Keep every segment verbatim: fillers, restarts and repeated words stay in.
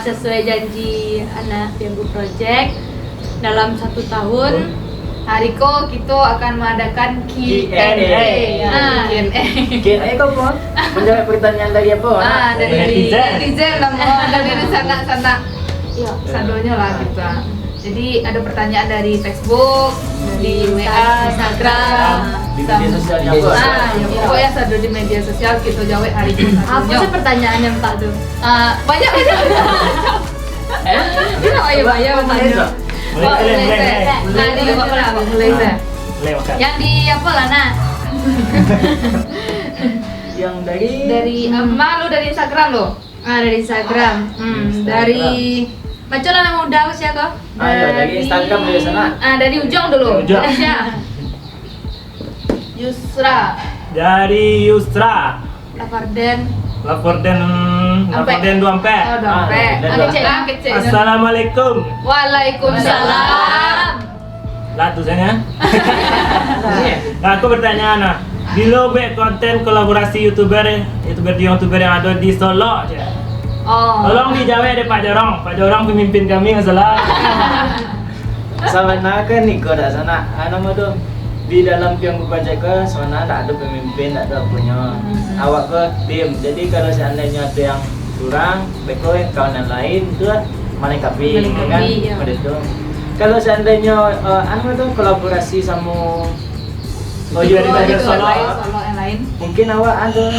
Sasuai janji anak Pianggu Project, dalam satu tahun, hari ko kito akan maadakan Q and A. Q and A. Ah. Q and A. Q and A ko apo? Manjawab pertanyaan dari apo? Ah, dari netizen. Netizen lah, dari sanak-sanak. Yo, sadonyo lah gitu. Jadi, ado pertanyaan dari Facebook, dari W A, Instagram, di media sosial. Ah, yo, pokoknyo sado di media sosial, kito jawab hari ko sadonyo. Apo sih pertanyaannyo, Pak, tu? Ah, banyak, banyak. Banyak, banyak, banyak. Mulai, mulai, mulai, mulai. Ah, di luar lah, mulai, mulai. Mulai makan. Yang di apo lah, nak? Yang dari Dari, ah, malu dari Instagram lo. Ah, dari Instagram. Hmm, Instagram. Dari, bacolah nama udah sia ko? Ah, yo, dari Instagram dari sanak. Ah, dari Ujang dulu. Ujang. Dari sia? Yusra. Dari Yusra. Lafarden. Lafarden, Ampek. Lafarden dua Ampek. Oh, dua Ampek. Ah, Ampek. Kecek lah, kecek. Assalamualaikum. Waalaikumsalam. Lah tu sajo. Nah, aku bertanya nah. Bilo buek konten kolaborasi YouTuber, YouTuber, YouTuber yang ada di Solok je. Oh. Tolong dijawab dek Pak Jorong. Pak Jorong pemimpin kami masalah. Sabananyo kan niko dak sanak. Ah, namo tu? Di dalam Pianggu Project ko sabananyo dak ado pemimpin, dak ado aponyo. Hmm. Awak ko tim. Jadi kalau seandainyo ado yang kurang, beko kawan yang lain tu malengkapi, malengkapi, kan? Yo. Model tu. Kalau seandainyo, eh, anu tu, kolaborasi samo, oh, yo, dari Solok, Solok yang lain. Mungkin awak ado,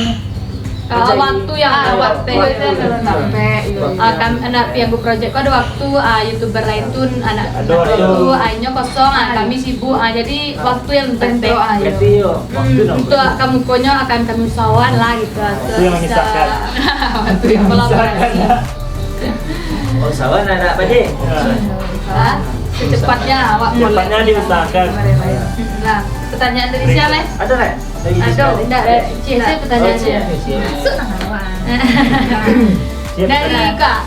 ah, waktu yang, ah, waktu yang, waktu yang, ah, kam-, anak Pianggu Project ko ado waktu, ah, YouTuber lain tu anak, ado waktu, ah, inyo kosong, ah, kami sibuk, ah, jadi waktu yang lebih. Berarti yo, hmm, waktu untuk ka mukonyo akan kami usahokan lah gitu. Waktu yang memisahkan. Waktu yang memisahkan. Kolaborasi. Oh, sawan anak Pak Ji? Ya. Ah, secepatnya awak boleh. Secepatnya diusahakan. Nah, pertanyaan dari siapa, eh? Ada, Rek? Ada, indak, Rek. Cik, saya pertanyaan. Oh, Cik. Cik. Masuk lah, awak. Siap. Dari Kak.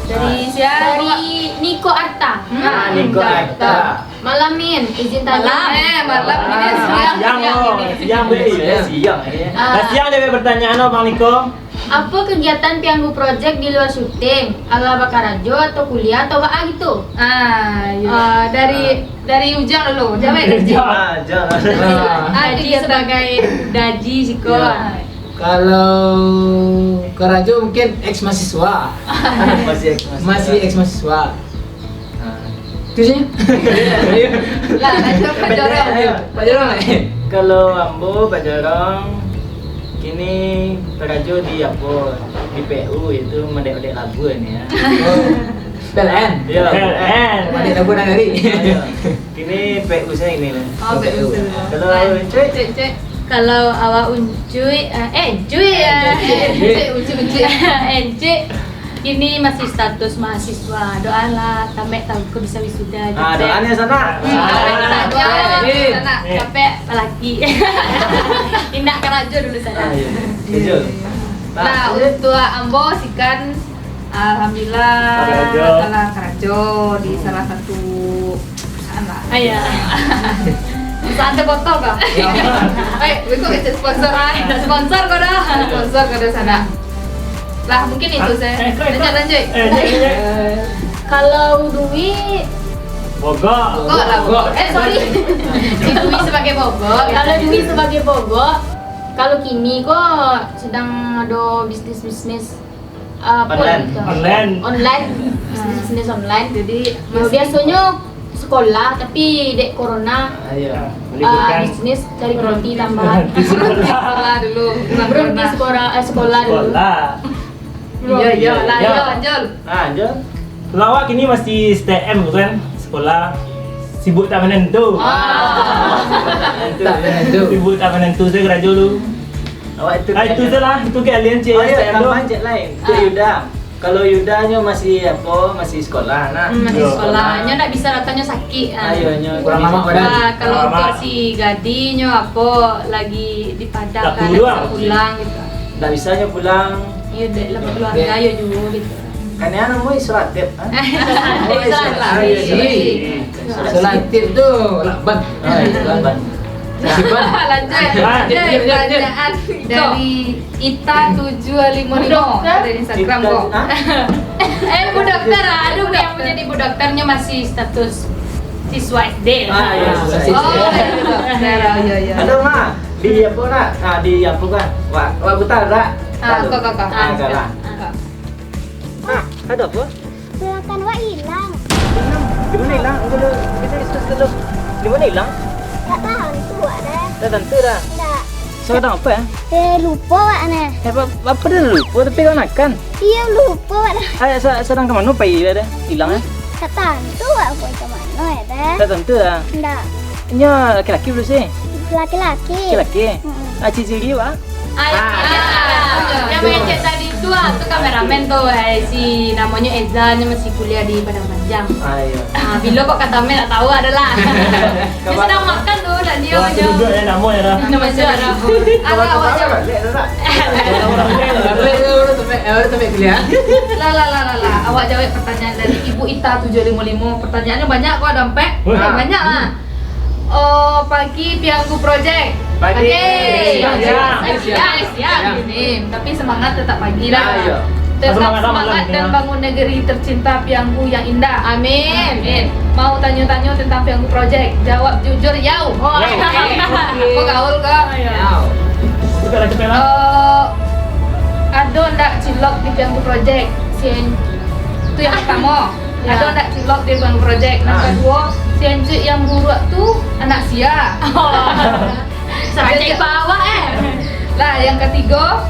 Dari siapa? Dari Niko Arta. Hmm. Ah, Niko Arta. Malam, Min, izin tanya. Malam. Eh, malam ini siang. Siang, oh. Siang, Bang. Siang, eh. Ah. Dah siang dia pertanyaan, oh, Bang Niko. Apa kegiatan Pianggu Project di luar syuting? Alah bakarajo atau kuliah atau baa gitu? Ah, yo. Ah, dari, dari Ujang dulu. Ujang, baik. Ujang. Ah, Ujang. Ah, jadi sebagai daji siko. Yo. Kalau karajo mungkin ex mahasiswa. Masih ex mahasiswa. Masih ex mahasiswa. Nah. Itu saja. Lah, lanjut Pak Jorong. Ayo, Pak Jorong. Kalau ambo, Pak Jorong, kini karajo di apo? Di P U, itu madek-madek lagu ni, ya. Oh. P L N. Iya. P L N. Madek lagu nagari. Iya. Kini P U saya ini lah. Oh, P U. Kalau Ucuy? Ucuy, Ucuy. Kalau awak Ucuy, eh, eh, Ucuy, ya. Ucuy, Ucuy, Ucuy. Eh, Ucuy. Kini masih status mahasiswa. Doalah, tamek tahun ko bisa wisuda. Ah, doanya sana. Hmm, doanya sana. Amin. Sana, sampai laki. Indak karajo dulu sana. Ah, iya. Setuju. Nah, untuk ambo sikan, alhamdulillah, karajo. Salah karajo di salah satu perusahaan lah. Ah, iya. Perusahaan teh botol kah? Eh, beko kecek sponsor. Ah, sponsor ko dah. Sponsor ko dah sana. Lah, mungkin itu, ah, saya. Eh, kau, lanjut, kau. Lanjut. Eh, lanjut, lanjut. Eh, kalau duit, bogok. Bogok lah, bogok. Eh, sorry. Si duit sebagai bogok. Kalau duit sebagai bogok, kalau kini ko sedang ado bisnis-bisnis, ah, online. Online. Online. Bisnis-bisnis online. Jadi, yo, masih biasonyo sekolah, tapi dek corona, ah, iya, ah, meliburkan. Bisnis cari roti tambahan. Sekolah dulu. Berhenti sekolah, eh, sekolah dulu. Sekolah. Iya, iya, iya, iya. Lanjut, lanjut. Ah, lanjut. Kalau awak kini masih S T M tu kan, sekolah sibuk tak menentu. Ah. Tak menentu. Sibuk tak menentu, saya karajo dulu. Awak itu. Ah, itu je lah, itu keahlian cik. Oh, iya, S T M tu. Tambahan cik lain. Cik Yuda. Kalau Yuda nyo masih apo, masih sekolah, nak. Hmm, masih sekolah. Nyo ndak bisa datang, nyo sakik, ah. Ayo, nyo kurang mamak badan. Ah, kalau untuk si Gadi nyo apo, lagi di Padang, kan, bisa pulang gitu. Ndak bisa nyo pulang. Iyo, dek lah keluarga, iyo juo gitu. Kan yang namanya isolatif, kan? Isolatif. Isolatif tu laban. Ah, itu laban. Lanjut. Ah, lanjut. Pertanyaan dari Ita tujuh lima lima dari Instagram kok. Ita, hah? Eh, Bu Dokter, ah. Aduh, yang menjadi Bu Dokternya masih status siswa S D. Ah, iya, siswa S D. Oh, iya, iya. Halo, Ma. Di apa, nak? Ah, di apa, kan? Wak, wak buta, nak? Ah, kok, kok, kok. Ah, kok, kok. Ah, ada apa? Peranakan wak ilang. Ilang? Di mana ilang? Dulu, kita diskus dulu. Di mana ilang? Tak tantu wak dah. Tak tantu dah? Ndak. Sadang apa, ya? Eh, lupo wak nah. Eh, apa, apa dah lupo, tapi kau nakan? Iyo, lupo wak dah. Ah, sa-, sadang ka mano pai dah, ilang, eh? Tak tantu wak pai ka mano, ya dah. Tak tantu dah? Ndak. Inyo laki-laki buliah sih? Laki-laki. Laki-laki? Mm-mm. Ah, ciri-ciri, wak? Ah, ah, yang mengecek tadi tu, ah, tu kameramen tu, eh, si namonyo Eza, nyo masih kuliah di Padang Panjang. Ah, iyo. Ah, bilo kok kata men tak tahu adalah. Dia sedang makan tu, dan dia. Wah, macam tu duduk, eh, namo, ya, dah. Nama siapa? Agak awak jawab. Balik tu, tak? Balik tu, baru sampai, eh, baru sampai kuliah. Lah, lah, lah, lah, lah. Awak jawab pertanyaan dari Ibu Ita tujuh lima lima. Pertanyaannya banyak kok, ada empat. Wah. Eh, banyak lah. Oh, pagi Pianggu Project. Pagi. Pagi. Siang, siang. Eh, siang, siang. Siang. Ini, tapi semangat tetap pagi lah. Ah, iya. Tetap semangat, semangat malam, dan ya. Bangun negeri tercinta Pianggu yang indah. Amin. Amin. Mau tanyo-tanyo tentang Pianggu Project? Jawab jujur, yau. Oh, yau. Oke. Kok gaul kok? Yau. Buka lah cepet lah. Eh, ado ndak cilok di Pianggu Project? Sien. Itu yang pertama. Ya. Ado ndak cilok di Pianggu Project? Nan kaduo, si Encik yang buruak tu anak sia. Sampai cek bawah, eh. Lah, yang katigo,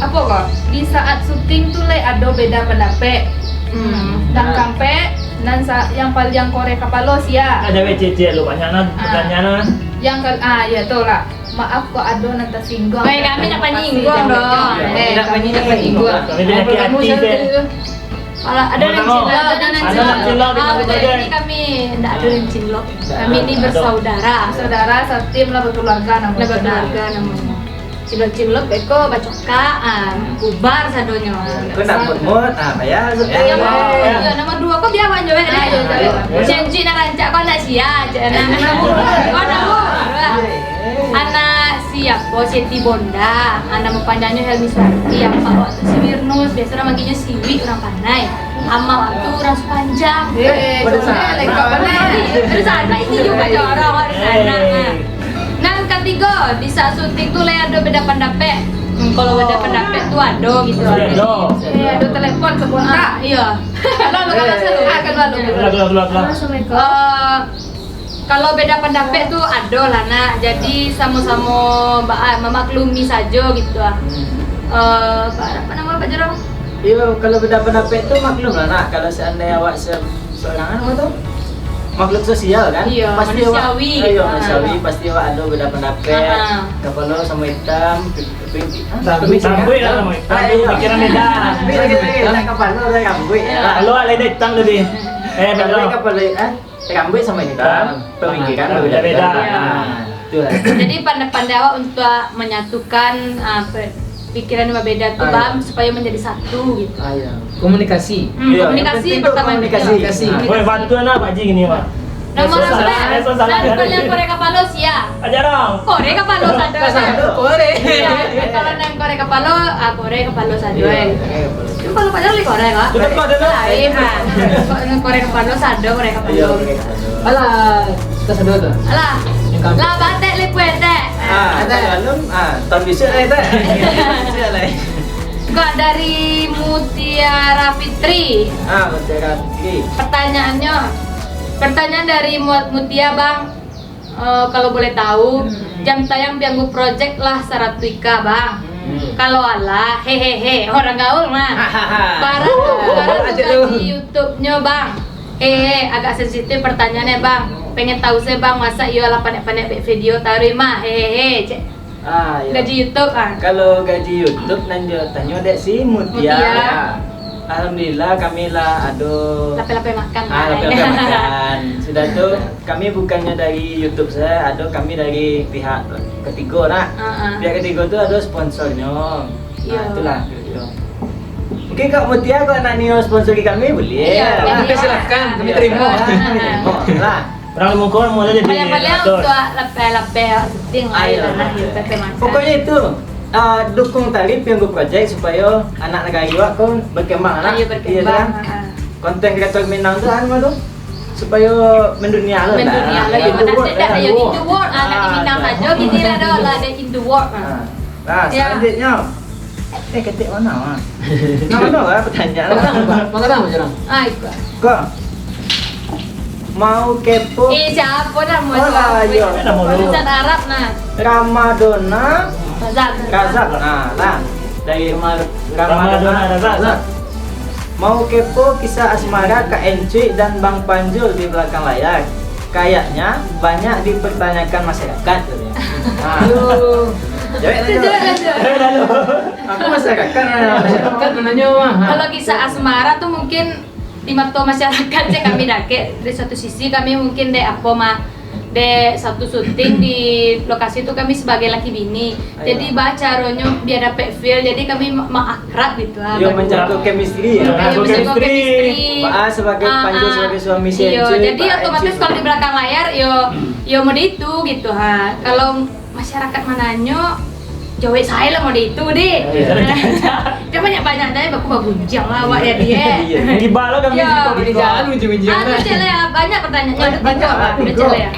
apo ko? Di saat syuting tu lai ado beda pandapek. Hmm. Nan kaampek, nan sa-, yang paliang korek kapalo sia. Ada weh, cek, cek, lu banyak nan pertanyaan nan. Yang ka-, ah, ya, tu lah. Maaf kok ado nan tasingguang. Weh, kami ndak manyingguang doh. Eh, kami ndak manyingguang. Kami penyakit hati, teh. Kalau ado nan cilok, ado nan cilok. Ah, jadi kami ndak ado nan cilok. Kami ni bersaudara. Saudara satim lah, berkeluarga namonyo. Lah berkeluarga namonyo. Cilok-cilok beko bacokak, ah, bubar sadonyo. Kau nak mut-mut, ah, payah. Iyo, nomor duo ko biar wan jawek deh. Janji nak rancak kau nak sia, cak nak. Kau nak mut. Anak siapo? Siti Bonda. Anak mapanjangnyo Helmi Suwarti. Apak awak tu si Wirnus, biaso urang manggilnyo Siwik, urang Panai. Amak awak tu urang Supanjang. Eh, dari sana, lengkap banget. Dari sana, ini juga macam orang, orang dari sana. Nah. Nan katigo, di saat syuting tu lai ado beda pandapek. Hmm, kalau beda pandapek tu ado gitu. Ado. Eh, ado telepon sebentar. Ah, iya. Halo, halo, halo, halo. Ah, halo, halo. Halo, halo, halo. Assalamualaikum. Eh, Kalau beda pandapek tu ado lah, nak. Jadi, samo-samo ba-, ah, mamaklumi sajo gitu ah. Eh, ba-, apa nama, Pak Jero? Iyo, kalau beda pandapek tu maklum lah, nak. Kalau seandai awak se-, seorang, apa tu? Makhluk sosial, kan? Iyo, pasti awak, manusiawi iyo, gitu, ah. Manusiawi, pasti awak ado beda pandapek. Ah. Kapalo samo itam, pi-, pi-, pi-, ah, sambuik, pemikiran, sambuik lah kan? Samo itam, ah, iyo. Pemikiran beda. Sambuik lagi, lagi, tak kapalo, dah sambuik. Iyo. Kalau awak lain itam tadi. Eh, kalau kapalo, ah? Rambuik samo itam, pamikiran beda-beda. Nah, itulah. Jadi, pandai-pandai awak untuak manyatukan, ah, pe-, pikiran yang berbeda tu, Bang, supaya menjadi satu, gitu. Ah, iya. Komunikasi. Hmm, komunikasi pertama. Yang penting tu komunikasi. Komunikasi. Nah. Weh, bantu anak Pak Ji gini, Pak. Nomor berapa? Salah, salah. Nan paling korek kapalo sia. Aja dong. Korek kapalo sado. Sado, korek. Iya, kalau nan korek kapalo, ah, korek kapalo sado, eh. Korek kapalo. Itu kalau pacar beli korek, Pak. Itu kok ada, Pak? Lain, Pak. Kok korek kapalo sado, korek kapalo. Iya, korek kapalo. Alah, kita sado tu. Alah. Lah, batek le puetek. Ah, tak lalu, ah, tahun besok lah, Tek. Besok lah. Kok dari Mutiara Fitri? Ah, Mutiara Fitri. Pertanyaannya, pertanyaan dari Mu-, Mutia, Bang. Eh, kalau boleh tahu, jam tayang Pianggu Project lah saratuih K, Bang. Hmm. Kalau alah, hehehe, orang gaul mah. Bara, bara tu gaji YouTube-nyo, Bang? Hehe, agak sensitif pertanyaannya, Bang. Pengen tahu se, Bang, masa iyo lah pandai-pandai buek video taruih mah, hehehe, cek. Ah, iya. Gaji YouTube, ah. Kalau gaji YouTube nan jo tanyo dek si Mutia. Mutia. Alhamdulillah, kami lah ado lapeh-lapeh makan, ah, lah, lapeh-lapeh makan. Sudah tu, kami bukannya dari YouTube saja, ado kami dari pihak ketigo, nak. Ah, ah. Pihak ketigo tu ado sponsornyo. Iya. Ah, itulah, gitu. Mungkin Kak Mutia, kalau nak nio sponsori kami, boleh. Iya, oke, silakan, kami terima. Ah, terima lah. Urang Limau Kau mulai jadi Paling-paling moderator. Untuak lapeh-lapeh syuting lah, Ayo. Lah, lapeh makan. Pokoknya itu, ah, dukung tari Pianggu Project supayo anak nagari awak ko berkembang lah. Ayo berkembang, Iya, kan? Ha. Konten kreator Minang tu anu tu supayo mendunia lah. Mendunia lah. Ayo, Indo world, Indo world. Ah, di Minang sajo gini lah dah, lah ada Indo world. Ah. Nah, Ya. Selanjutnya. Eh, ketek mana, ah? Nah, mana lah pertanyaan? Makan apa, makan apa, Jarang? Ah, ikut. Kok mau kepo? Eh, siapa nama Oh, tu? Lah, iya. Nama lu? Tulisan Arab, nah. Ramadona Razak. Razak. Nah, nah. Dari Mar-, Ramadona Ramadona Razak. Razak. Mau kepo kisah asmara Kak Encuik dan Bang Panjul di belakang layar? Kayaknya banyak dipertanyakan masyarakat, katanya. Nah. Aduh. Jawab lah, Jawab jawab. lah, Jawab. Aku masyarakat, nah. Masyarakat mananyo mah. Kalau kisah asmara tu mungkin di mato masyarakat je kami dakek. Dari satu sisi kami mungkin dek apo mah, dek satu syuting di lokasi tu kami sebagai laki bini. Ayo. Jadi, ba caronyo biar dapek feel, jadi kami ma-, maakrab gitu lah, Yo, berdua. Mencapai chemistry, Yo, ya. Mencapai Yo, mencapai chemistry. Chemistry. Ba sebagai Ah, Panjul ah. sebagai suami si Iyo, Encuik, jadi Pak otomatis Encuik. Kalau di belakang layar, yo, yo mode itu gitu, ha. Kalau masyarakat mananyo, jawek sae lah mode itu, deh. Iyo. Dia banyak-banyak deh, baku babunjiang lah awak ya, dia. Iyo. Tiba lah kami Yo. Di jalan, unjiang-unjiang Anu, lah. Cek lah, banyak pertanyaan. Banyak, banyak, Cek lah, banyak. Cek lah, ya.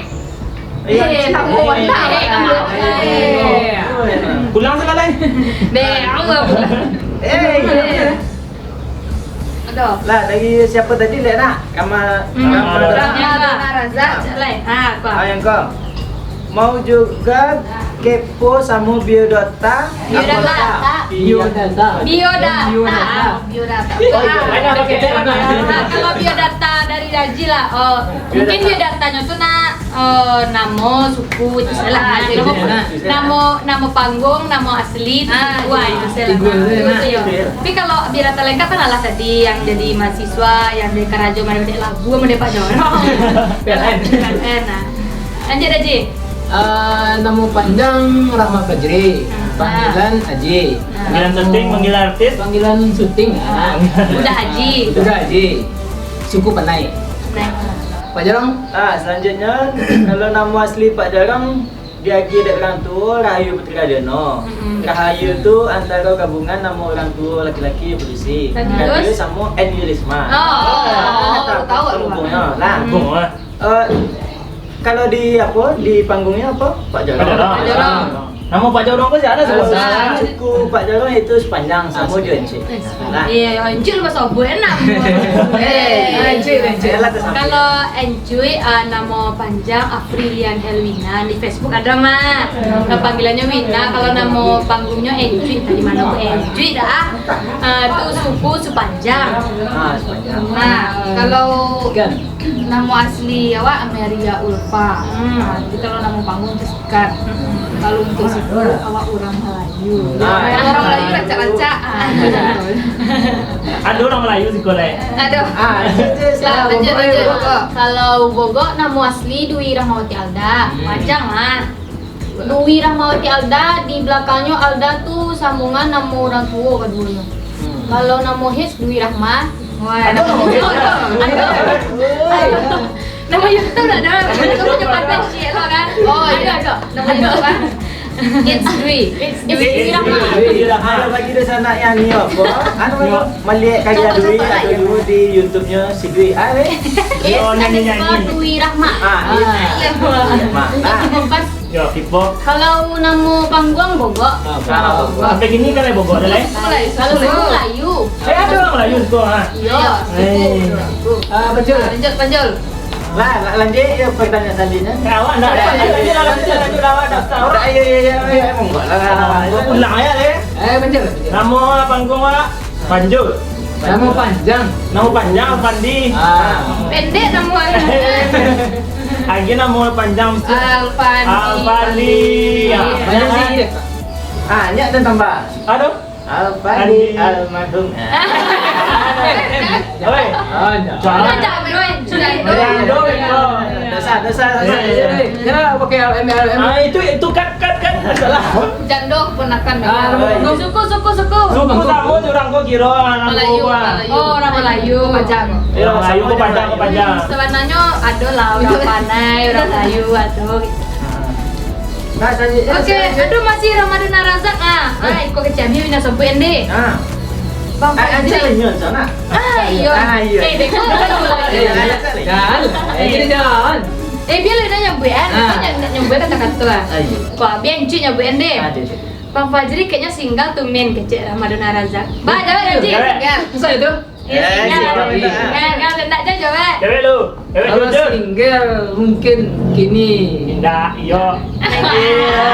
Eh, Eh, tak mau, tak mau. Eh, tak mau. Eh. Pulang sakalai. Deh, Allah. Eh. Aduh. Lah, dari siapa tadi, Lek, nak? Kamal, Hmm. Kamal. Kamal Razak. Razak, Cek Lai. Ha, kau. Ah, yang kau. Mau juga kepo samo biodata? Biodata. Biodata. Biodata. Biodata. Biodata. Oh, iya. Ah, kalau biodata dari Daji lah. Oh, mungkin Biodata. Biodatanyo tu nak, eh, namo, suku, itu salah. Ah, Nah, iya, namo, iya. Namo, namo panggung, namo asli, itu Ah, suku, ah, iya. Itu salah. Itu, Nah, iya. Itu, iya. Tapi kalau biodata lengkap kan alah tadi yang jadi mahasiswa, yang dari karajo, mana dek lagu, mana dek Pak Jorong. P L N. P L N, nah. Lanjut, Daji. Ah, namo panjang Rahmat Fajri. Ah. Panggilan Aji. Ah. Panggilan Namo syuting, panggilan artis. Panggilan syuting. Ah. Ah. Udah Aji. Udah Aji. Suku Panai. Panai. Pak Jorong? Ah, selanjutnya, kalau namo asli Pak Jorong, diagiah dek urang tuo, Rahayu Putri Radiono. Mm-mm. Rahayu tu antaro gabungan namo urang tuo laki-laki padusi. Terus? Rahayu samo N Yulisma. Oh, Ah, tahu, tahu. Terhubungnya. Nah. Terhubung lah. Eh, kalau di apo, di panggungnya apo? Pak Jorong. Pak Jorong. Pak Jorong. Ah. Namo Pak Jorong ko sia? Kalau Sabuik. Suku Pak Jorong itu Sepanjang, samo jo Encik. Eh, Sepanjang. Lah. Iya, Encik lu bahasa Obot, enak. Eh, Encik, Encik. Yalah, tu sama. Kalau Encik, ah, namo panjang Aprilian Helwina. Di Facebook ada, mah. Nah, panggilannya Wina. Kalau namo panggungnya Encik, tadi mana aku Encik dah. Ah, tu suku Sepanjang. Ah, Sepanjang. Nah, kalau Kan. Namo asli awak Amelia Ulfa. Hmm. Ah, jadi kalau namo panggung tu Sekar. Hmm. Kalau untuk suku awak urang Malayu. Ah. Kalau urang Malayu rancak-rancak. Ah. Ado urang Malayu siko lai. Ado. Ah, Lah, lanjut, lanjut. Kalau Bogok namo asli Dwi Rahmawati Alda. Hmm. Panjang lah. Dwi Rahmawati Alda, di balakangnya Alda tu sambungan namo urang tuo kaduonyo. Hmm. Kalau namo hits, Dwi Rahma. Wah, Aduh. Namo YouTube. Aduh. Aduh. Namo YouTube tak ada. Namo YouTube pandai sikit lah kan. Oh, iya. Aduh, aduh. Namo YouTube kan? It's Dwi. It's Dwi Rahma. Dwi Rahma. Ado lagi di sana yang ni apa? Anu, Yo. Maliek karya Dwi, ado dulu di YouTube-nya si Dwi. Ah, weh. It's Yo, nyanyi, underscore nyanyi. Dwi Rahma. Ah, iya. Ah. Iya. Rahma. Ah. Pas Yo, hip hop. Kalau namo panggung Bogok. Ah, Bogok. Sampai kini kan Bogok ado lai? Kalau suku Melayu. Eh, ado urang Melayu tu, ha. Iya. Eh. Ah, betul. Lanjut, lanjut. Lah, lah, lanjut ya pertanyaan selanjutnya. Eh, awak ndak, ndak, lanjut, lanjut, lanjut, lanjut, awak daftar. Ndak, iya, iya, iya, iya, Bogok lah. Ah, ulang ya, eh. Eh, betul, betul. Namo panggung awak? Panjul. Namo panjang. Namo panjang, Alfandi. Ah. Pendek namo. Lagi namo panjang mesti Alfandi. Alfandi. Ya. Iya. Banyak sikit. Ah, nyak dan tambah. Aduh. Alfandi Andi. Almarhum. Oi. Oh, ndak. Jangan. Jangan, Doi. Jangan, Doi. Jangan, Doi. Ada salah, salah. Eh, eh, eh. Kira pakai L M, L M. Ah, itu, itu kat, kat, kat. Salah. Jando keponakan. Ah, nama panggung? Suku, suku, suku. Suku samo jo urang ko kiro, ah, Melayu, Melayu. Oh, urang Melayu. Urang Melayu ko Padang, ko Padang. Sabananyo ado lah urang Panai, urang Melayu, ado. Nah, salanjutnyo, oke, salanjutnyo. Aduh, masih Ramadan Razak, ah. Eh. Ah, iko kecek Ami nak sabuik, Ende. Ah. Bang Fajri. Ah, ah, iyo. Ah, iyo. Eh, beko. Eh, ayo, Cak. Jangan. Eh, jadi jangan. Eh, biar lah nyabuik, eh. Ah. Nak nyabuik kata-kata, ah. Ah, iyo. Kok biar Encik nyabuik, Ende. Ah, iyo, iyo. Bang Fajri kayaknya single tuh, Min, kecek Ramadan Razak. Bah, jawab, Encik. Jawab. Susah itu. Eh, eh, eh, eh, eh, eh, ndak jawab. Cewek lu, cewek lu, Jun. Kalau single, mungkin kini. Indak, iyo. Iya.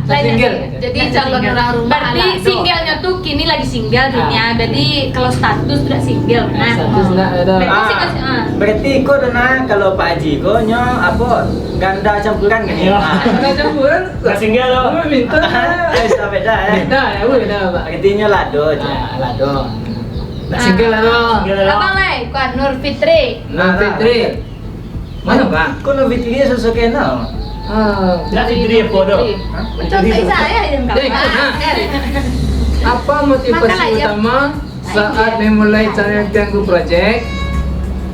Single. Jadi calon orang rumah. Berarti lah, singlenya tuh kini lagi single dunia. Ah. Jadi kalau status tu dah single, nah. Status ndak ada. Berarti single, ah. Berarti iko dah, nah, kalau Pak Haji ko nyo apa? Ganda campuran kan? Iya. Ah. Ganda campuran. Nggak single lo. Minta. Eh, sudah beda, ya. Beda, ya, beda, Pak. Artinya lado aja. Ah, lado. Nggak single lah, no. Abang lai, kuat Nur Fitri. Nur Fitri. Mana, Bang? Kok Nur Fitri susah kenal? Ah. Nggak Fitri apa, dok? Hah? Contoh saya yang kawan. Eh, nah. Apa motivasi utama saat memulai channel Pianggu Project?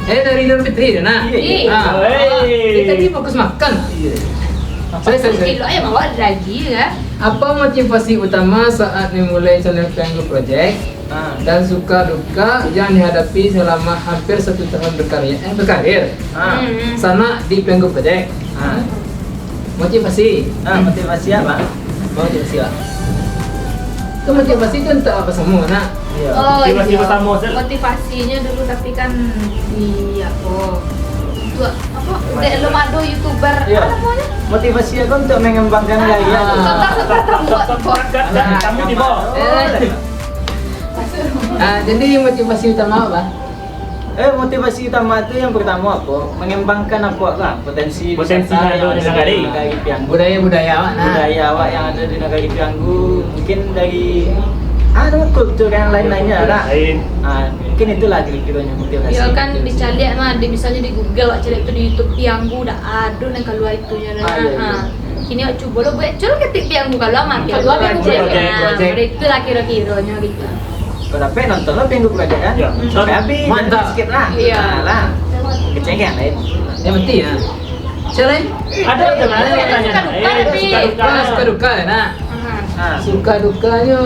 Eh, dari Nur Fitri, nah. Iya. Ah. Hei. Eh, tadi fokus makan. Iya. Sorry, sorry, sorry. Kilo ayam awak lagi, ya. Apa motivasi utama saat memulai channel Pianggu Project? Ah. Dan suka duka yang dihadapi selama hampir satu tahun berkarya, eh, berkarir. Ah. Hmm. Sanak di Pianggu Project. Ah. Motivasi. Ah, motivasi apa? Motivasi apa? Itu motivasi itu untuk apa semua, nak? Iya. Oh, motivasi iya. Pertama, Sel. Motivasinya dulu, tapi kan di apa? Untuk apa? Dek lo mado YouTuber, iya. Apa namanya? Motivasi aku untuk mengembangkan gaya. Ah. Tetap, tetap, tetap, tetap. Kamu di bawah. Eh. Ah, jadi motivasi utama apa? Eh, motivasi utama tu yang pertama apa? Mengembangkan apa lah? Potensi, potensi wisata yang ada di nagari Pianggu. Budaya-budaya awak, nah. Budaya awak yang ada di nagari Pianggu. Mungkin dari, ah, kultur yang lain-lainnya lah. Lain. Ah, mungkin itulah kira-kiranya motivasi. Ya kan, dicaliak mah, di, misalnya di Google, awak caliak tu di YouTube, Pianggu dah ada yang keluar itunya, nah. Ah, iya, iya. Ah. Kini awak cubo lo buek, cubo ketik Pianggu kalau mah, Pianggu Project. Project. Nah, itulah kira-kiranya gitu. Kalau dapek nonton lo Pianggu Project kan? Ya. Sampai habis, mantap. Jangan skip lah. Iya. Nah, lah. Kecengkean lain. Yang penting ya. Siapa lain? Ada, ada, ada pertanyaan. Suka duka, eh, tapi suka duka. Ah, suka duka, nah. Aha. Ah. Suka dukanyo.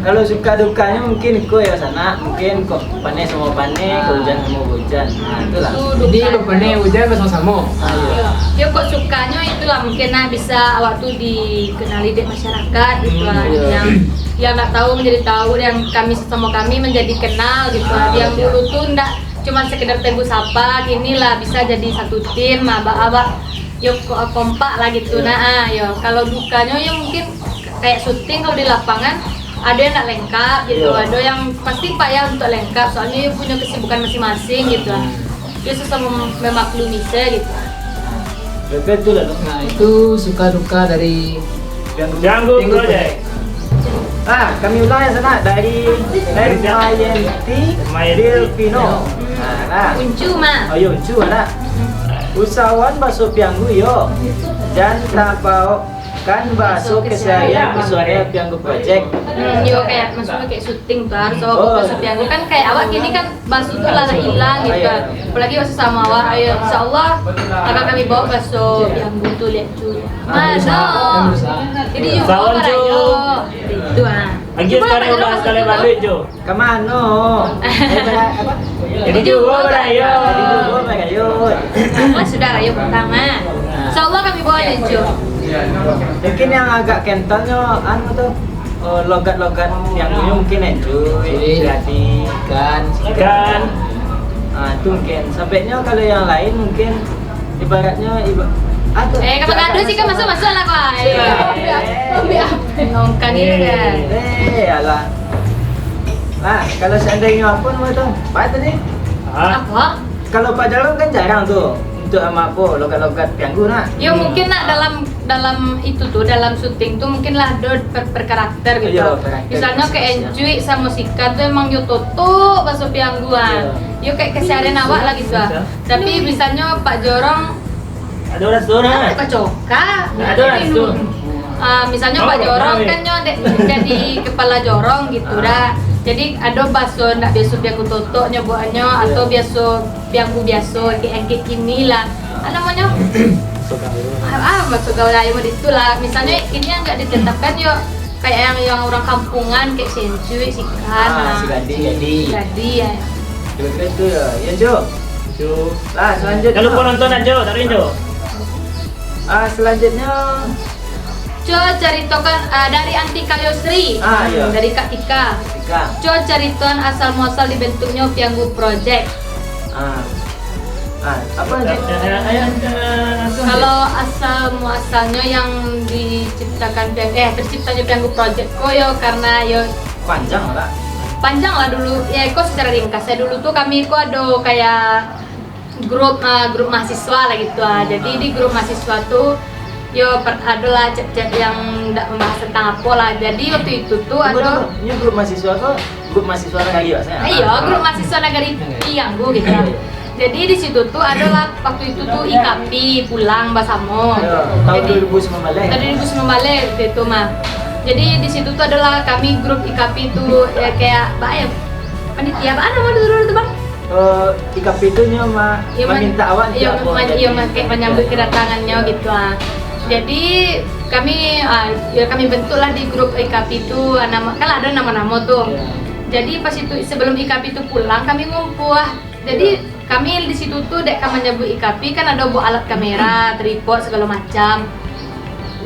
Kalau suka dukanyo mungkin ko ya sanak, mungkin ko paneh samo paneh, ah, ko ujan samo ujan. Nah, itulah. Jadi, bapaneh ujan basamo-samo. Ah, iya. Yo, kok sukanyo itulah mungkin nah bisa awak tu dikenali dek masyarakat gitu lah. Hmm, iya. Yang, yang ndak tahu menjadi tahu, yang kami sesama kami menjadi kenal gitu lah. Ah, iya. Yang dulu tu ndak cuma sekedar tegur sapa, kini lah bisa jadi satu tim, abak-abak yo ko-, kompak lah gitu. Iya. Nah, ah, yo. Kalau dukanyo yo mungkin kayak syuting kalau di lapangan, ada yang ndak lengkap gitu, iya, ada yang pasti payah untuk lengkap, soalnya dia punya kesibukan masing-masing gitu. Hmm. Dia susah mem-, memaklumi saya gitu. Betul lah, Dok. Nah, itu suka duka dari Pianggu Project. Ah, kami ulang yang sanak dari M Y N T Filipino. Nah, nah. Uncu, mah. Oh, iya, Uncu, anak. Usahawan baso Pianggu, yo. Jan tabaok kan baso keseharian ke suara Pianggu Project. Hmm, yo, kayak maksudnya kayak syuting tu harus awak baso Pianggu kan kayak awak kini kan baso tu lah nak hilang gitu kan. Apalagi baso sama awak, ayo insyaallah akan kami bawa baso Pianggu tu lihat tu. Masuk. Jadi yo barayo. Itu ah. Lagi sekali ulang sekali balik jo. Ka mano? Eh, bala-, apa? Jadi juo barayo. Jadi juo barayo. Kan sudah rayo pertama. Insyaallah kami bawa ninjo. Mungkin yang agak kentalnyo, anu tu, oh, logat-logat yang dulu mungkin enjoy, jadi ikan. Ikan. Ah, itu mungkin. Sampainya kalau yang lain mungkin ibaratnya iba-, ah, tu. Eh, kapan gaduh sih, kan masuk-masuk lah, kau. Eh. Nongkan ini kan. Eh, alah. Nah, kalau seandainya apa nama tu? Apa tadi? Hah? Apa? Kalau Pak Jalong kan jarang tu untuk sama apa, logat-logat Pianggu nak. Yo, mungkin nak dalam, dalam itu tu, dalam syuting tu mungkin lah ada per, per karakter gitu. Iya, karakter. Misalnya kayak masing-masing. Encuy sama Sika tu emang yo totok baso Pianggu ah. Iya. Yo kayak keseharian awak lah gitu ah. Iya. Tapi misalnya Pak Jorong Ado raso nah. Apa cokak? Ado raso. Ah, misalnyo Pak Jorong kan nyo dek jadi kepala jorong gitu dah. Jadi ado baso ndak biaso pianggu totok nyo buatnyo atau biaso pianggu biaso kayak kayak gini lah. Ah, namonyo ah, ah, baso gaul ayo mah itu lah. Misalnyo ini yang nggak ditetapkan yo kayak yang yang orang kampungan kayak sencuy sikan. Ah, si gadih jadi. Jadi ya. Kira-kira itu ya. Ya, Jo. Jo. Lah, selanjutnya. Kalau penonton aja, taruhin, Jo. Ah, selanjutnya. Co caritokan ah, dari Antika Yosri. Ah, iya. Dari Kak Tika. Tika. Co caritokan asal muasal dibentuknya Pianggu Project. Ah. Ah, apa nih? Kalau asal muasalnya yang diciptakan Piang eh terciptanya Pianggu Project ko yo karena yo panjang lah. Panjang lah dulu. Ya, kok secara ringkas ya dulu tuh kami kok ada kayak grup ah, grup mahasiswa lah gitu ah. Jadi di grup mahasiswa tuh yo per, adalah chat-chat yang ndak membahas tentang apa lah. Jadi waktu itu tuh ada. Ini grup mahasiswa tuh grup mahasiswa nagari, Pak, saya? Iya, grup mahasiswa nagari Pianggu gitu. Jadi di situ tuh adalah waktu itu tuh I K P pulang basamo. Ya, tahun dua ribu sembilan belas. Tahun dua ribu sembilan belas gitu mah. Jadi di situ tuh adalah kami grup I K P tuh ya kayak apa ya? Panitia apa nama dulu tuh, Bang? Eh, I K P itu nyo ma- meminta awak iya, untuk ma- iya, ma- kayak menyambut kedatangannya gitu ah. Jadi kami ah, ya kami bentuklah di grup I K P itu ah, nama kan ada nama-nama tuh. Iya. Jadi pas itu sebelum I K P itu pulang kami ngumpul ah. Jadi kami di situ tuh dek ka menyambut I K P kan ada bawa alat kamera, tripod segala macam.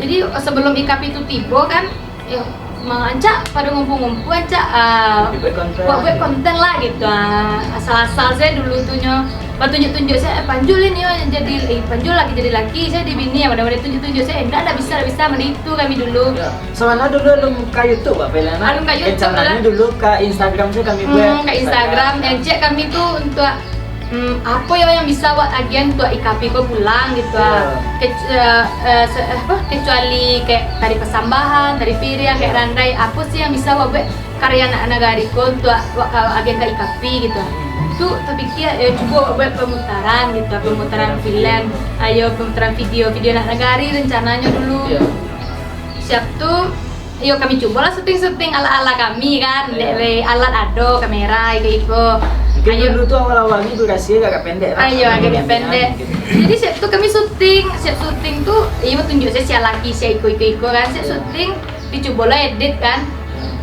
Jadi sebelum I K P itu tiba kan Yo, ma- ancak pado ngumpul-ngumpul ancak ah, buat buat konten lah gitu ah. Asal-asal saya dulu tu nyo batunjuk-tunjuk saya eh, panjul ini yo jadi eh, panjul lagi jadi laki saya di bini ya pada tunjuk-tunjuk saya enggak enggak bisa enggak bisa mandi itu kami dulu. Ya. Soalnya dulu belum ka YouTube apa lah. Belum ka YouTube lah. Dulu ka Instagram saya kami buat. Hmm, ka Instagram dan cek kami tu untuk Hmm, apo yo yang bisa wak agian untuak I K P ko pulang gitu ah. Kec- eh, eh, se- eh, apa, kecuali kayak tari pasambahan, tari piriang, kayak randai, apo sih yang bisa wak buat karya anak nagari ko untuak wak ka- agian ka I K P gitu ah. Tu tapikia yo cubo wak buat pemutaran gitu ah, pemutaran filem, ayo pemutaran video, video anak nagari rencananyo dulu. Siap tu Iyo kami cubolah syuting-syuting ala-ala kami kan. Dek be alat ado, kamera, iko-iko. Mungkin dulu tu awal-awalnyo durasi agak pendek lah. Ayo agak pendek. Jadi siap tu kami syuting, siap syuting tu iyo tunjuk saya sia laki, sia iko-iko kan. Siap syuting dicubolah edit kan.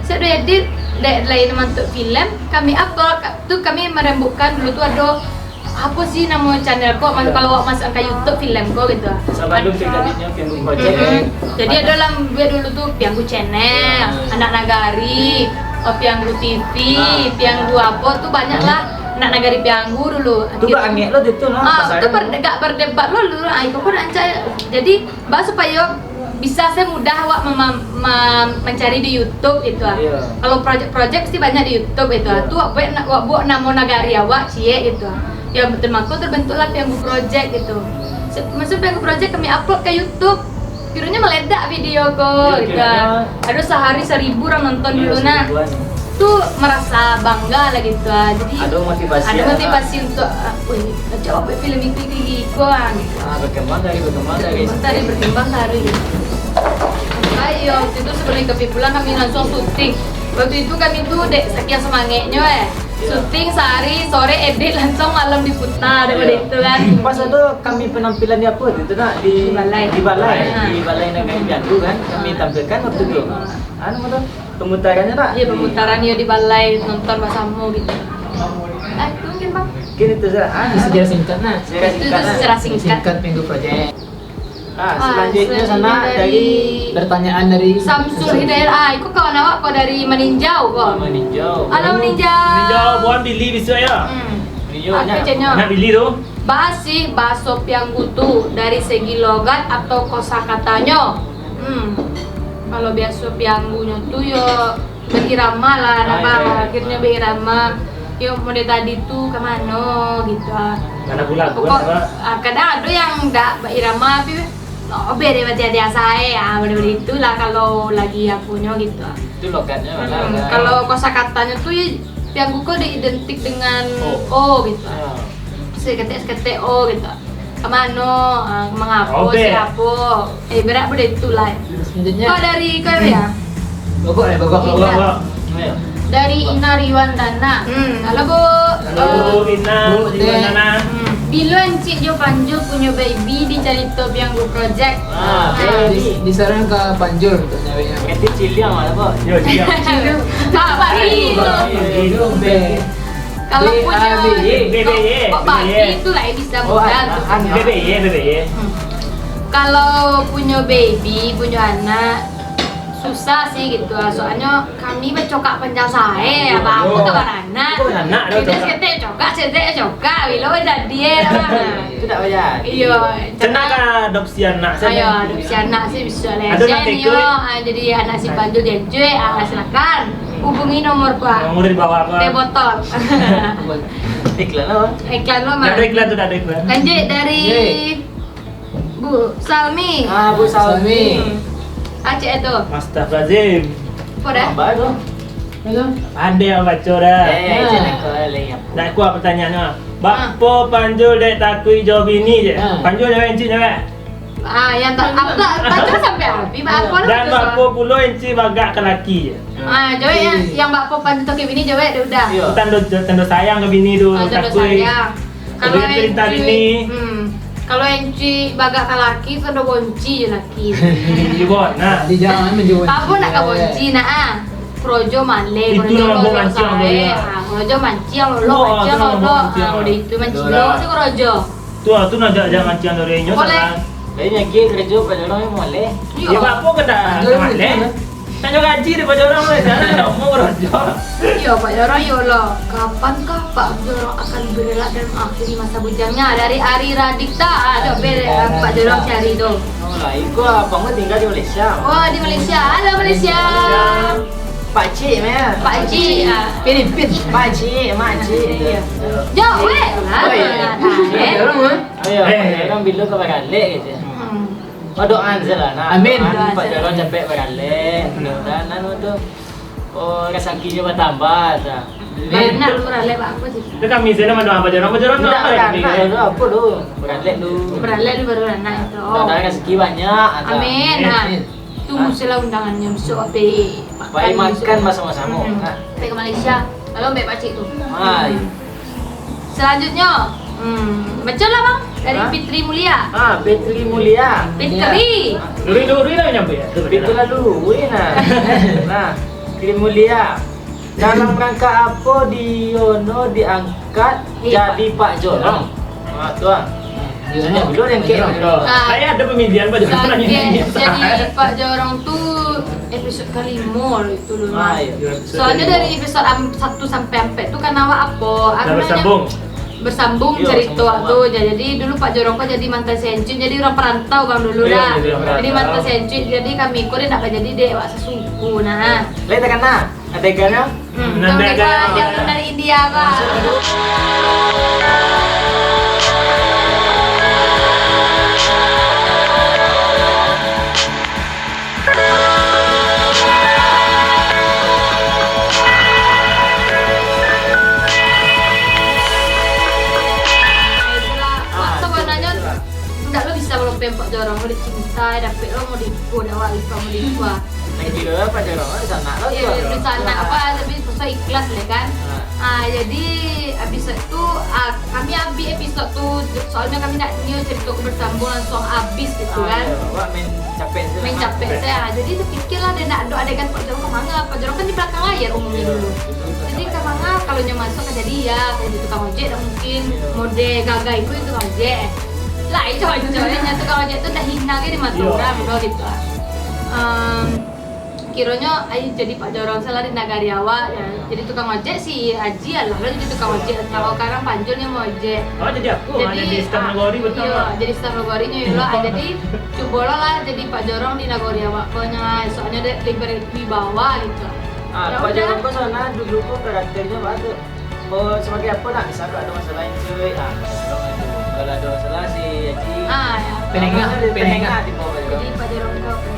Siap di edit dek lain mantuk filem, kami upload. Tu kami merembukkan dulu tu ado apo sih namo channel ko, kalau awak masuk ka YouTube filem ko gitu. Sabalum terjadinyo Pianggu Project. Jadi ado lah buat dulu tu Pianggu Channel, Anak Nagari, oh, Pianggu T V, Pianggu apo tu banyak lah. Anak Nagari Pianggu dulu. Tu gak angek lo tu lah. Ah, tu ber, gak berdebat lo dulu. Ah, iko pun ancak. Jadi bah supayo bisa se mudah awak mema- ma- mencari di YouTube gitu ah. Kalau project-project pasti banyak di YouTube gitu ah. Tu awak buat na- awak buat namo nagari awak ciek gitu ah. Ya termako terbentuklah Pianggu Project gitu. Se- maksud Pianggu Project kami upload ke YouTube. Kiranya meledak video ko gitu ah. Ada sehari seribu orang nonton dulu nah. Tu merasa bangga lah gitu ah. Jadi ada motivasi, ada motivasi untuk ah, wih, coba buat film itu itu iko ah gitu. Ah, berkembang dari berkembang dari berkembang dari berkembang dari. Ayo, waktu itu sebelum kami pulang kami langsung syuting. Waktu itu kami tuh dek saking semangatnya eh. Syuting sehari sore edit langsung malam diputar daripada itu kan. Pas ada kami penampilan di apa gitu nak di balai. Di balai, di balai nagari Pianggu kan. Kami tampilkan waktu itu. Anu apa tu? Pemutarannyo tak? Iya, pemutaran yo di balai nonton basamo gitu. Ah, itu mungkin bang. Mungkin itu saja. Ah, sejarah singkat nah. Sejarah singkat. Itu sejarah singkat. Singkat Pianggu Project. Ah, selanjutnya sana dari pertanyaan dari Samsul Hidayat. Ah, itu kawan awak kok dari Maninjau kok. Maninjau. Halo Maninjau. Maninjau, buan Billy bisa ya? Hmm. Maninjau. Apa caknyo? Anak Billy tu. Basih baso Pianggu tu dari segi logat atau kosakatanyo. Hmm. Kalau biaso pianggunyo tu yo beirama lah, ah, nah, iya, iya. Akhirnyo beirama. Yo model tadi tu ka mano gitu ah. Mana pula? Pokok, ah, kadang ado yang dak beirama tapi no, beda macam biaso eh. Ah, model-model itulah kalau lagi apunyo gitu ah. Itu logatnyo lah. Hmm, kalau kosakatanyo tu yo pianggu ko identik dengan o, o gitu ah. Seketek-seketek o gitu. Mano, ah, mangapo, Robek. Siapo? Eh, berat budak itu lah. Selanjutnya. Kau dari kau ya? Bagok ya, bagok, bagok, Ina. Bagok. Ayo. Dari Ina Riwandana. Hmm, halo, Bu. Halo, Ina Riwandana. Hmm. Bilo Encik jo Panjul punyo baby di carito Biang Go Project? Ah, baby. Di, disaran ka Panjul untuk nyaweknyo. Ganti ciliang lah, Pak. Yo, ciliang. Pak, Pak, itu. Kalau punyo, kok, kok babi tu lah bisa mudah tu punyo. B B Y, B B Y. Hmm. Kalau punyo baby, punyo anak, susah sih gitu lah. Soalnyo kami bacokak panjang sae, apa-apa ka baranak. Itu baranak dah, cokak. Saketek cokak, saketek cokak, bilo jadi eh lah. Itu tak payah. Iyo. Cakna ka adopsi anak sajo. Ayo, adopsi anak sih bisa lah. Ado nak ikut, ah, jadi anak si Panjul diajuik, ah, silakan. Hubungi nomor ku, ah. Nomor di bawah, apa? Teh botol. Iklan apa? Iklan apa, Mak? Ada iklan tu, tak ada iklan. Lanjut dari Bu Salmi. Ah, Bu Salmi. Hmm. Aceh tu. Astagfirullahaladzim. Apa dah? Apa tu? Pandai awak baco dah. Eh, jangan kau lagi apa. Nak kuat pertanyaannyo. Bakpo Panjul dek takuik jo bini je. Ha. Panjul jawab, Encik jawab. Ah, yang tak, aku tak baca sampai habis. Bakpo lah. Dan bakpo pulo Encik bagak ka laki je. Ah, jawab yang, yang bakpo Panjul takuik bini jawab dah udah. Tando, tando sayang ka bini tu, ah, tando takuik. Sayang. Kalau Encik, hmm, kalau Encik bagak ka laki, tando bonci je laki. Iyo, nah. Di jalan menjual. Apa nak ka bonci nak ah? Korojo maleh, korojo lolok sae. Ah, korojo manciang lolok, manciang lolok. Ah, udah itu manciang lolok se korojo. Tu, ah, tu nak jak-jak manciang dari inyo salah. Jadi nyagi korojo Pak Jorong maleh. Iyo. Iyo, bakpo ka tak maleh? Tanyo gaji dek Pak Jorong, weh, jangan ngomong Pak Jorong. Iyo, Pak Jorong, iyo lo. Kapankah Pak Jorong akan berela dan mengakhiri masa bujangnya? Dari Ari Radita, ah, dok be, ah, Pak Jorong cari tu. Oh, lah, iko abang mah tinggal di Malaysia. Oh, di Malaysia. Halo, Malaysia. Pakcik, meh. Pakcik, ah. Filipin. Pakcik, makcik. Iyo. Jauh, weh. Oi. Ah, eh. Pak Jorong, ah. Ayo, eh. Pak Jorong bilo ka baralek gitu. Hmm. Oh, doa sajo lah, nah. Amin. Doa, doa Pak Jorong capek baralek. Mudah-mudahan anu tu, oh, rasakinyo batambah, dah. Amin. Baranak lu baralek, Pak, apa sih? Itu kami sajo nama doa Pak Jorong, Pak Jorong. Indak, doa baranak, doa apa tu? Baralek lu. Baralek lu baru baranak itu. Mudah-mudahan rasaki banyak, dah. Amin. Amin. Nah, tunggu sajolah undangannyo besok, apa? Pai makan basamo-samo. Hmm. Nah. Pai ka Malaysia. Lalu ambil pakcik tu. Hai. Hmm. Selanjutnya, hmm, bacalah, Bang, dari Fitri Mulia. Ah, Fitri Mulia. Fitri. Duri-duri lah nyampe ya. Fitri lalu, weh, nah. Nah, Fitri Mulia. Dalam rangka apa Diono diangkat jadi Pak Jorong? Ah, tu ah. Dulu yang kek. Ah. Saya ada pemilihan Pak Jorong. Jadi Pak Jorong tu episode kalimo lah itu dulu. Ah, iya. Soalnya dari episode am-, satu sampai ampek tu kan awak apa? Apa namanya? Bersambung. Bersambung cerita tu. Jadi dulu Pak Jorong kan jadi mantan si Encuy, jadi orang perantau bang dulu dah. Jadi mantan si Encuy, jadi kami ko dia nak jadi dek awak sasuku nah. Lai takana adegannyo? Hmm, Nanda Nanda Kaya. Yang dari India, Bang. Itulah, Pak, sebenarnya ndak lo bisa kalau pempok jorong, lo dicintai, dapek lo mau diipo, dak awak lipa mau diipo. Nang kiro lah, Pak Jorong, di sana lo. Iya, di sana, apa, tapi susah ikhlas lah kan. Ah, jadi, habis itu, ah, kami habis episode tu, soalnya kami nak nio cerita ku bersambung langsung habis gitu kan. Awak main capek saja. Main capek saja. Jadi terpikirlah dia nak ada adegan Pak Jorong ka manga. Pak Jorong kan di belakang layar umumnya dulu. Jadi ka manga, kalau nyo masuk ka jadi ya, kalau jadi tukang ojek dah mungkin mode gagai ku itu tukang ojek. Lah, itu aja, itu aja. Tukang ojek tu dah hina ke di mata orang, gitu lah. Em, Kironyo, ai jadi Pak Jorong salah di nagari awak, ya. Jadi tukang ojek si Aji alah lo jadi tukang ojek, kalau sekarang Panjul nyo mau ojek. Oh, jadi aku jadi, jadi staf nagori betul, iya, jadi staf nagori nyo lo, ah, jadi cubo lo lah jadi Pak Jorong di nagori awak ko nyo, soalnyo dek lebih bawah gitu. Ah, Pak Jorong ko sana dulu ko karakternyo apa tu? Oh, sebagai apa nak? Misal kalau ada masalah itu, ah, kalau ada masalah si Aji. Ah, ya. Penengah, penengah. Penengah di bawah. Jadi Pak Jorong ko